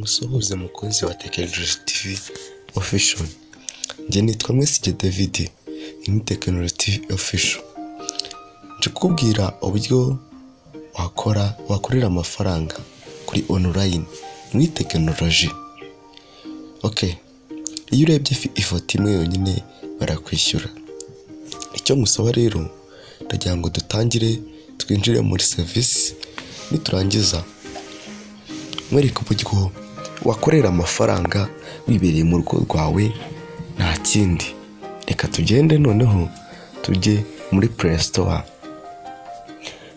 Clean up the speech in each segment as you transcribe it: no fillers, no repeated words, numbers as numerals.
Ngusuhuze mukunzi wa Tekinoloji TV Official, njye nitwa Mwesigye David, iyi ni Tekinoloji TV Official. Nje kukubwira uburyo wakora wakorera amafaranga kuri online muri tekinoloji. Okay, iyo urebye ifoto imwe yonyine barakwishyura. Icyo ngusaba rero ndagira ngo dutangire twinjire muri serivisi, niturangiza mwereke uburyo wakorera amafaranga wibereye mu rugo rwawe nta kindi. Reka tugende noneho tujye muri Play Store.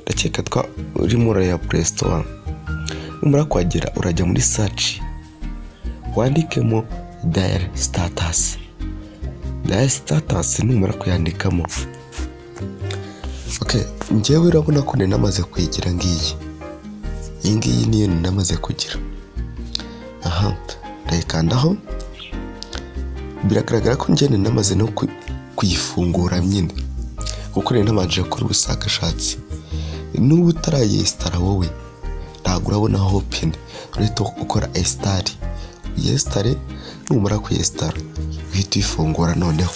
Ndakeka twa urimo uraya Play Store. Numara kuhagera urajya muri search wandikemo Daily Status. Daily Status numara kuyandikamo, okay, njyewe urabona ko namaze kuyigira ngiyi. Iyi ngiyi niyo namaze kugira. Aha, ndayikandaho. Biragaragara ko njye namaze no kuyifungura nyine, kuko nari nabanje gukora ubushakashatsi. N'ubu utarayesitara wowe ntabwo urabona open, urahita ukora install. Uyesitare, numara kuyesitara uhita uyifungura noneho.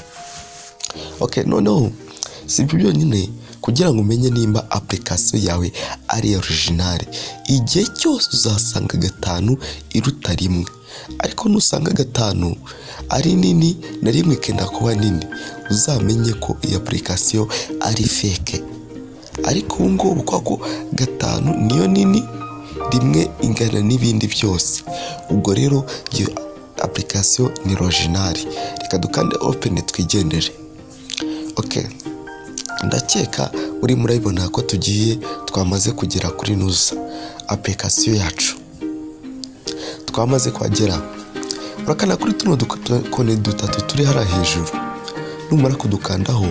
Okay, noneho si ibyo byonyine, kugira ngo umenye nimba application yawe ari original, igihe cyose uzasanga 5 iruta 1. Ariko nusanga 5 ari nini na 1 ikenda kuba nini, uzamenye ko iyi application ari fake. Ariko ubu ngubu kwa ko 5 niyo nini, 1 ingana n'ibindi byose, ubwo rero iyo application ni original. Reka dukande open twigendere. Okay, ndakeka uri murabibona ko tugiye twamaze kugera kuri nuza application yacu. Twamaze kuhagera, urakanda kuri tuno dukone dutatu turi hara hejuru. Numara kudukandaho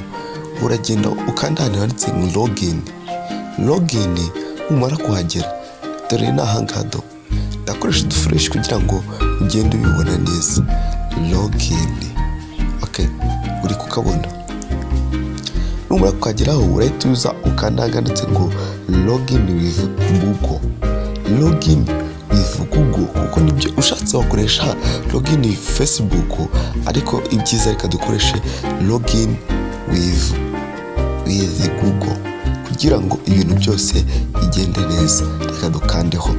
uragenda ukanda ahantu handitse ngo login. Login numara kuhagera, dore ni ahangaha do ndakoresha udufureshi kugira ngo ugende ubibona neza. Login, okay, uri kukabona. Numara kuhageraho urahita uza ukanda handitse ngo login with Google. Login with Google, kuko nibyo ushatse wakoresha login with Facebook, ariko ibyiza reka dukoreshe login with Google kugira ngo ibintu byose bigende neza. Reka dukandeho.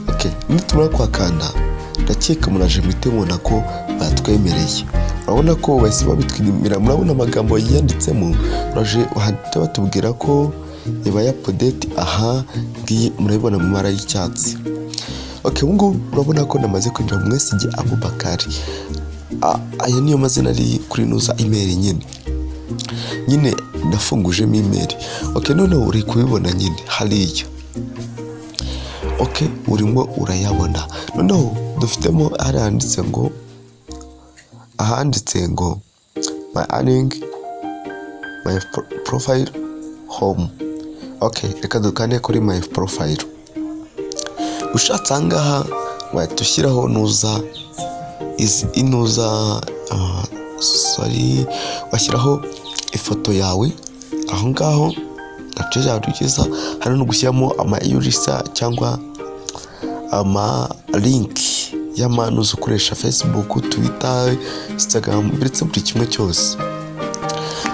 Okay, nitumara kuhakanda ndakeka muraje muhite mubona ko batwemereye. Urabona ko bahise babitwimira, murabona amagambo yanditsemo, uraje bahita batubwira ko iba ya update. Aha ngiyi murabibona mu mabara y'icyatsi. Okay, ubu ngubu urabona ko namaze kwinjira mu Mwesigye Abubakari. Aya niyo mazina ari kuri nuza email nyine. Nyine nafungujemo email. Okay, noneho uri kubibona nyine hariya. Okay, urimo urayabona. Noneho dufitemo ahanditse ngo my earning, my profile, home. Okay, reka dukande kuri my profile. Ushatse ahangaha wahita ushyiraho nuza inuza sorry, washyiraho ifoto yawe aho ngaho nabyo byaba byiza. Hari no gushyiramo ama urisa cyangwa ama link y'amanuza ukoresha Facebook, Twitter, Instagram, ndetse buri kimwe cyose.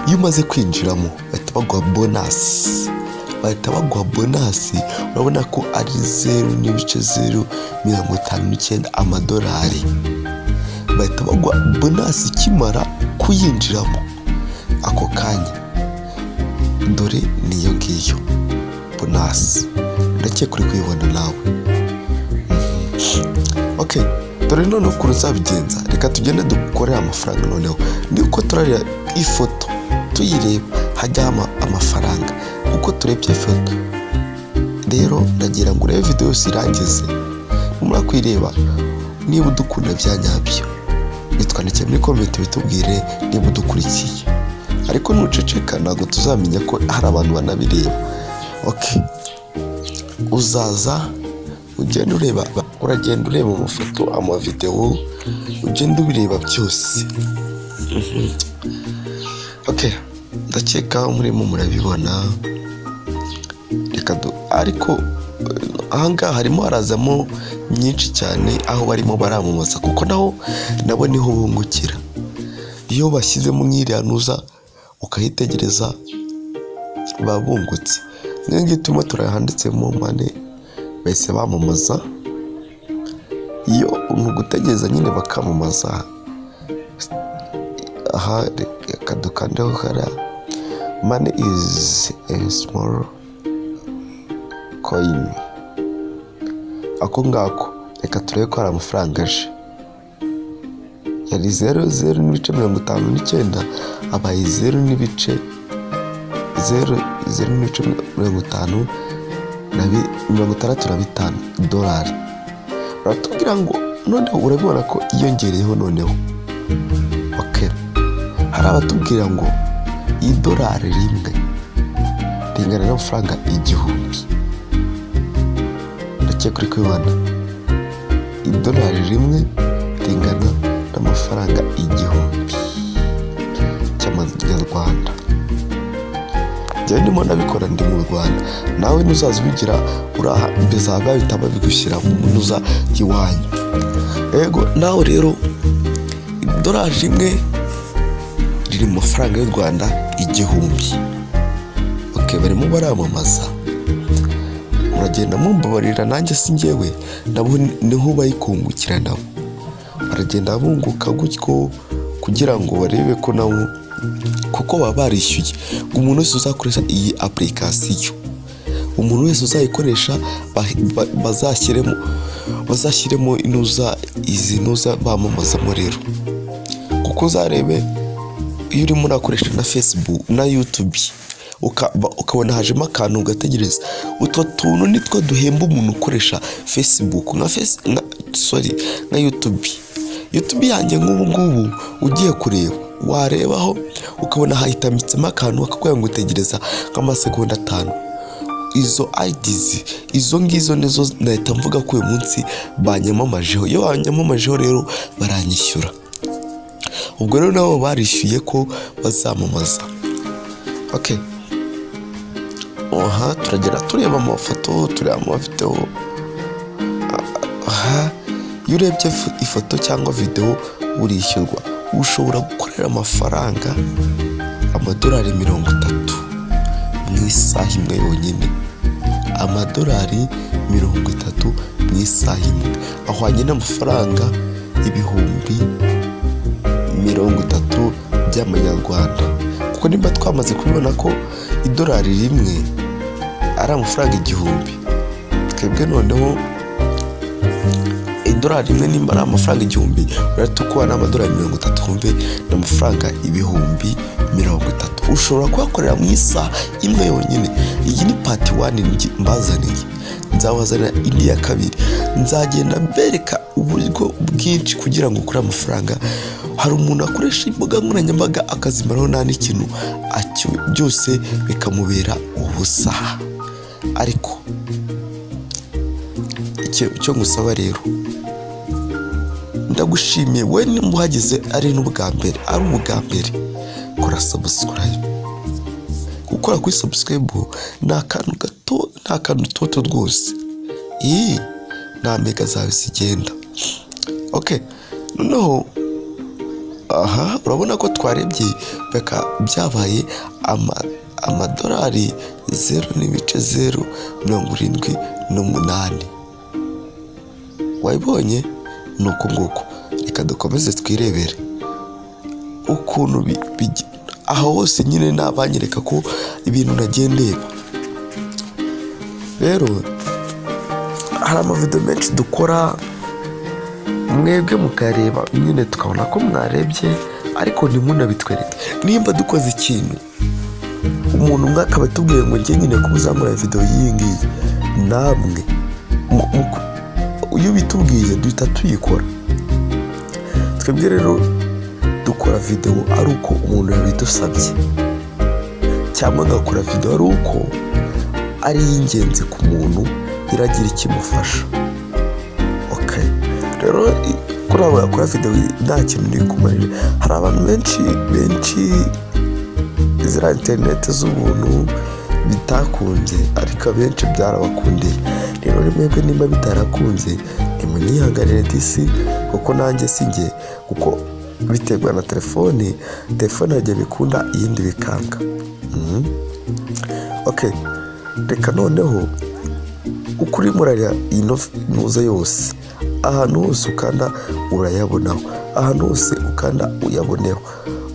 Iyo umaze kwinjiramo bahita baguha bonus. Bahita baguha bonus, urabona ko ari 0.059 amadolari. Bahita baguha bonus ikimara kuyinjiramo ako kanya. Dore niyo ngiyo bonus, ndakeka uri kuyibona nawe. Okay, dore none ukuntu uzabigenza. Reka tugende dukorere amafaranga noneho. Niko turarira ifoto tuyireba hajyaho amafaranga uko turebye ifoto. Rero ndagira ngo urebe video yose irangize. Numara kuyireba, niba udukunda bya nyabyo bitwandikire muri comment bitubwire niba udukurikiye. Ariko nuceceka ntabwo tuzamenya ko hari abantu banabireba. Okay, uzaza ugenda ureba, uragenda ureba amafoto, amavideo, ugenda ubireba byose. Okay, ndakeka murimo murabibona. Reka ariko Ahangaha harimo harazamo myinshi cyane, aho barimo baramamaza, kuko naho nabo niho bungukira. Iyo bashyizemo nk'iriya ntuza ukayitegereza baba bungutse. Niyo ngiyo turimo turahanditsemo money, bahise bamamaza. Iyo ni ugutegereza nyine bakamamaza. Aha reka dukandeho hariya, money is a small coin. Ako ngako reka turebe ko hari amafaranga aje. Yari 0.059, abaye 0.0 0.50 na 65 dolari. Baratubwira ngo noneho urabibona ko yiyongereyeho noneho. Okay. Hari abatubwira ngo idolari rimwe ringana n'amafaranga 1000. Ndakeka uri kubibona. Idolari rimwe ringana n'amafaranga 1000 cy'amanyarwanda. Njyewe ndimo ndabikora ndi mu Rwanda, nawe ntuzaza ubigira uraha bizaba bahita babigushyira mu ntuza iwanyu. Yego nawe rero idolari rimwe riri mu mafaranga y'u Rwanda 1000. Okay, barimo baramamaza, muragenda mumbabarira, nanjye si njyewe, nabo niho bayikungukira, nabo baragenda bunguka gutyo kugira ngo barebe ko nabo, kuko baba barishyuye. Umuntu wese uzakoresha iyi application, umuntu wese uzayikoresha bazashyiremo inuza, izi ntuza bamamazamo rero. Kuko uzarebe iyo urimo urakoresha na Facebook na YouTube, ukabona hajemo akantu ugategereza, utwo tuntu nitwo duhemba umuntu ukoresha Facebook nka YouTube. YouTube yanjye nk'ubu ngubu ugiye kureba, warebaho ukabona hahitamitsemo akantu bakakubwira ngo utegereza nk'amasegonda 5. Izo IDs izo ngizo nizo nahita mvuga ko uyu munsi banyamamajeho. Iyo banyamamajeho rero baranyishyura. Ubwo rero nabo barishyuye ko bazamamaza. Okay. Aha turagera tureba amafoto, tureba amavideo. Aha iyo urebye ifoto cyangwa video urishyurwa. Ushobora gukorera amafaranga amadolari 30 mu isaha imwe yonyine. Amadolari 30 mu isaha imwe ahwanye n'amafaranga 30,000 by'amanyarwanda. Kuko nimba twamaze kubibona ko idolari rimwe ari amafaranga 1000, twebwe noneho idolari rimwe nimba ari amafaranga 1000, uratukuba n'amadolari 30, wumve ni amafaranga 30,000. Ushobora kuyakorera mu isaha imwe yonyine. Iyi ni part 1 mbazaniye, nzabazanira indi ya kabiri. Nzagenda mbereka uburyo bwinshi kugira ngo ukore amafaranga. Hari umuntu akoresha imbuga nkoranyambaga akazimaraho nta n'ikintu, byose bikamubera ubusa. Ariko icyo ngusaba rero, ndagushimiye we nimba uhageze ari n'ubwa mbere, ari ubwa mbere, kora subscribe. Gukora kuri subscribe ni akantu gato, ni akantu toto rwose. Iyi nta mega zawe zigenda. Okay, noneho aha urabona ko twarebye baka byabaye amadolari 0.078. Wayibonye? Ni uko nguko. Reka dukomeze twirebere ukuntu aho hose nyine nabanyereka ko ibintu nagiye ndeba. Rero hari amavideo menshi dukora mwebwe mukareba nyine tukabona ko mwarebye, ariko ntimunabitwereke. Nimba dukoze ikintu umuntu umwe akaba atubwiye ngo njye nyine ko muzamura video y'iyi ngiyi, namwe iyo bitubwiye duhita tuyikora. Twebwe rero dukora video ari uko umuntu yabidusabye, cyangwa agakora video ari uko ari iy'ingenzi ku muntu, iragira ikimufasha. Okay, rero kuri abo yakora video nta kintu iri kumarira. Hari abantu benshi benshi ziriya interineti z'ubuntu bitakunze, ariko abenshi byarabakundiye. Rero mwebwe nimba bitarakunze nimunyihanganire disi, kuko nanjye si njye, kuko biterwa na telefone. Telefone yagiye bikunda iyindi bikanga. Okay, reka noneho uko urimo urareba ino ntuza yose, ahantu hose ukanda urayabonaho, ahantu hose ukanda uyaboneho.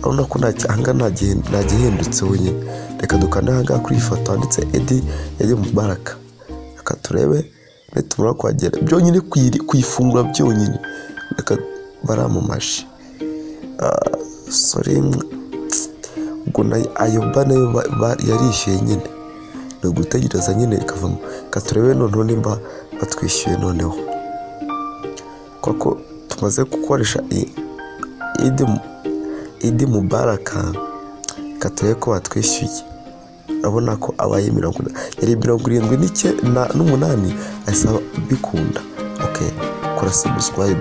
Urabona ko ahangaha nta gihindutseho nyine. Reka dukande ahangaha kuri iyi foto handitse Eid Mubarak, reka turebe nitumara kuhagera byonyine kuyifungura byonyine. Reka baramamaje, sorry, ubwo ayo ba nayo yarishyuye nyine, ni ugutegereza nyine ikavamo. Reka turebe noneho nimba batwishyuye noneho, kuko tumaze gukoresha Eid Mubarak. Reka turebe ko batwishyuye. Urabona ko abaye yari 78 asaba bikunda. Okay, kora subscribe,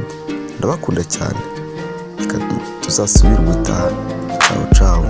ndabakunda cyane. Reka tuzasubire ubutaha. Ciao ciao.